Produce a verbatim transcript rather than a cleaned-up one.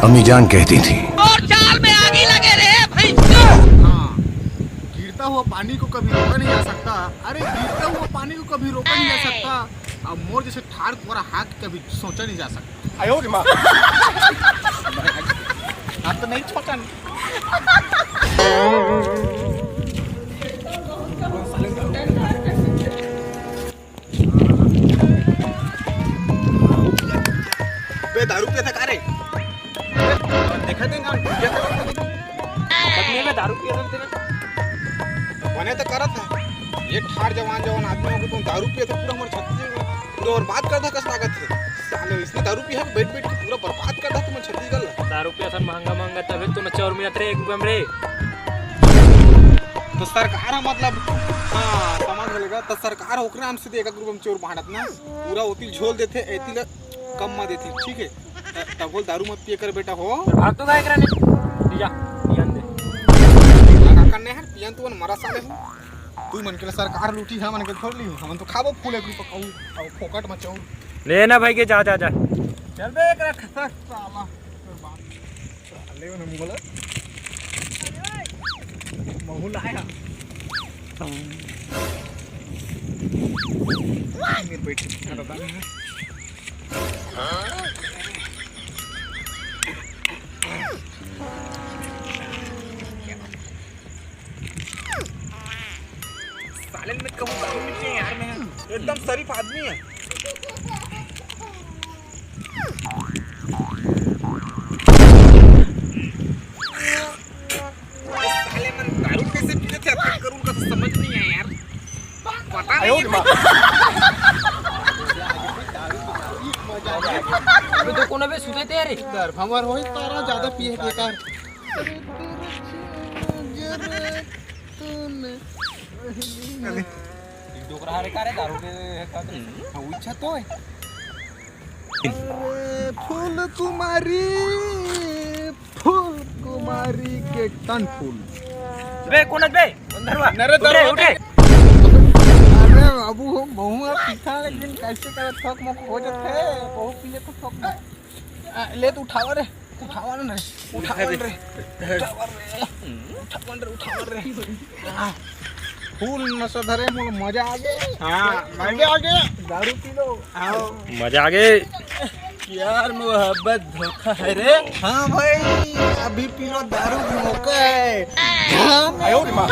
अम्मी जान कहती थी। हाँ, गिरता हुआ पानी को कभी रोका नहीं जा सकता। अरे, गिरता हुआ पानी को कभी रोका नहीं जा सकता। अब मोर जैसे ठाड़ कोरा हाथ कभी सोचा नहीं जा सकता। आयो रे माँ। आप तो नहीं छोटा नहीं। बे, दारू पिया था का रे? देखा दे ना, पिया था। पत्नी में दारू पिया था तेरे। बने तो करत है। ये ठाड़ जवान जवान आदमी हो तो दारू पिया था, पूरा हमर छत्तीसगढ़ पूरा बर्बाद कर था, कस लागत है। साले इसने दारू पिया, बैठ बैठ के पूरा बर्बाद कर था तुम्हारे छत्तीसगढ़। दारू पिया था महंगा महंगा, तभी तो न चाउर मिलत रे एक रुपया में रे। तो सरकार है मतलब, हाँ, समझ लेगा। तो सरकार ओकरे नाम से दे एक रुपया में चाउर बांटत ना, पूरा ओतिल झोल देथे, एतिल कम मा देथे, ठीक है। त- तब बोल दारू मत पिए कर बेटा हो। भाग तो गाय करा ने। जा, पियन दे। काका ने हर पियन तू मन मरा साले हो। तू मन के सरकार लूटी है, मन के छोड़ ली, हमन तो खाबो फूल एक रुपया खाऊ, अब फोकट में चाउर। ले ना भाई के, जा जा जा। चल बे, एक रख सक साला। साले ने बोला। महू लाया। मेरे बैठ के दादा ने। साले में कहूँ दारू नहीं है यार, मैं एकदम शरीफ आदमी है। साले मन दारू कैसे पी लेते हैं, करूँ का तो समझ नहीं आया यार। पता नहीं। अबे तो कोना बे सुते ते रे। हमर होई तारा ज्यादा पिए बेकार। डोकरा रे का रे दारू के का रे? हाँ, उच्छा तो है। अरे फूल कुमारी, फूल कुमारी के तन फूल। बे कोन बे? अंदरवा। नरे उठे, दरवा उठे। अरे बाबू, बहुआ पीता लेकिन कैसे कर थक मक हो जात है, बहु पिए तो थक मक। आ, ले तू उठावा रे, उठावा ना रे, उठावा रे, उठावा रे, उठावा रे, उठावा रे। आ, फूल नशा धरे मोर मजा आ गए। हाँ, मजा आ गए। दारू पी लो। आओ। मजा आ गए। प्यार मोहब्बत धोखा है रे। हाँ भाई, अभी पी लो दारू, मौका है। हाँ, आयो रे माँ।